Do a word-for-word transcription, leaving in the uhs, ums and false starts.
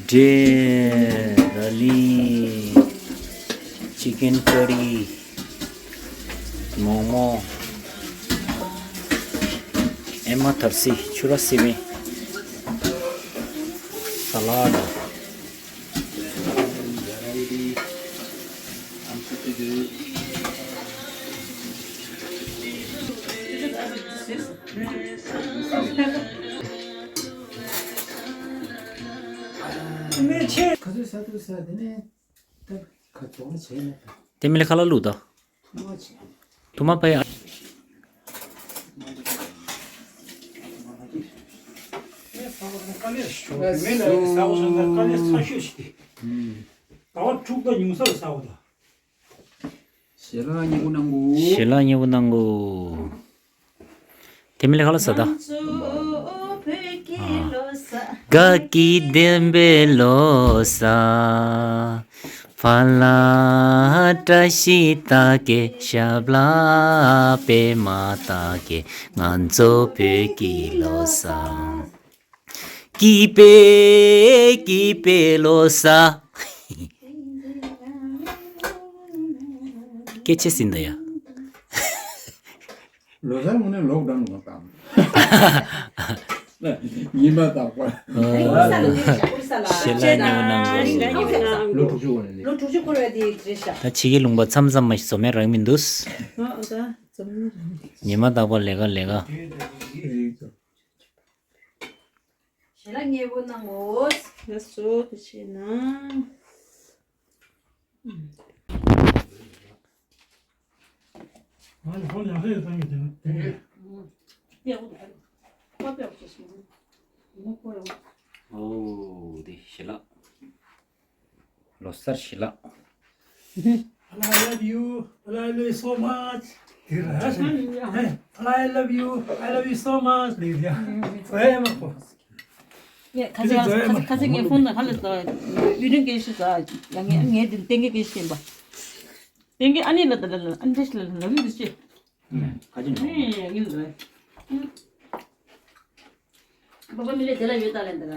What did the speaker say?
འབྲས། ར་ལི། ཅི་ཀན་ཀ་རི། མོག་མོག་ཨེ་མ་ཐར་སི། ཆུ་ར་སི་མི། ས་ལ་ཌ། ཁ་ཚོད་ས་དུ་ས་དེ་ནས་ད་ཁ་ཚོད་བྱས་ནས་ད། དེ་མི་ལ་ཁ་ལ་ལུག་ད། ཐུ་མ་བྱས། ཐུ་མ་ཕ་ཡ། ཞལ་ལག་མཉེས་པོ་གནང་གོ། ཞལ་ལག་མཉེས་པོ་གནང་གོ། དེ་མི་ལ་ཁ་ལ་ས་ད། ག་གི་དེན་པའི་ལོ་ས། ཕ་ལ་བཀྲ་ཤིས་རྟགས་བརྒྱད་ཞབས་ལ་པད་མ་རྟགས་བརྒྱད། ང་ཚོ་བོད་ཀྱི་ལོ་ས། སྐྱིད་པའི་སྐྱིད་པའི་ལོ་ས། སྐད་ཆ་ཟིན་ད་ཡ། ལོ་སར་དངོས་གནས་ལོག་འགྲོ་ནས་དང་། ཉི་མ་དང་པོ། ཞལ་ལག་མཉེས་པོ་གནང་གོ། ལོ་དྲུག་ཅུ་འཁོར་བའི་དེ་རེད་ཤག་ད་ཕྱི་གི་ལུང་པ་མཚམས་མཚམས་མ་ཞིག་བཟོ་མེད་རག་མི་འདུག་ཉི་མ་དང་པོ་ལས་ཀ་ལས་ཀ་ཞལ་ལག་མཉེས་པོ་གནང་ངོ་། ལགས་སོ། དེ་བྱས་ན། ཨོ་དེ་ཞལ་ལག་ལོ་གསར་ཞལ་ལག I love you. I love you so much. དེ་ར། I love you. I love you so much. ལེ་ཡ། ཨེ་མ་ཁོ། ཡ་ཁ་ཆེ་ཁ་ཆེ་ཁ་ཆེ་ངའི་ཕོན་ན་ཧ་ལས་ད་ཡུ་རིང་སྐད་ཤེས་ད་ཡ། ངས་ངས་དེ་ཏན་གི་སྐད་ཤེས་པ། ཏན་གི་ཨ་ནི་ལ་ད་ལ་ལ་ཨ་ནི་ཏེ་ཤི་ལ་ལ་ལ་ལུ་ཤེས། ཁ་ཆེ་ནོ། ངས་ངས་ལ། པ་པ་མི་ལེ་དེ་ལ་ཡོད་ད་ལེ་ད་ལ།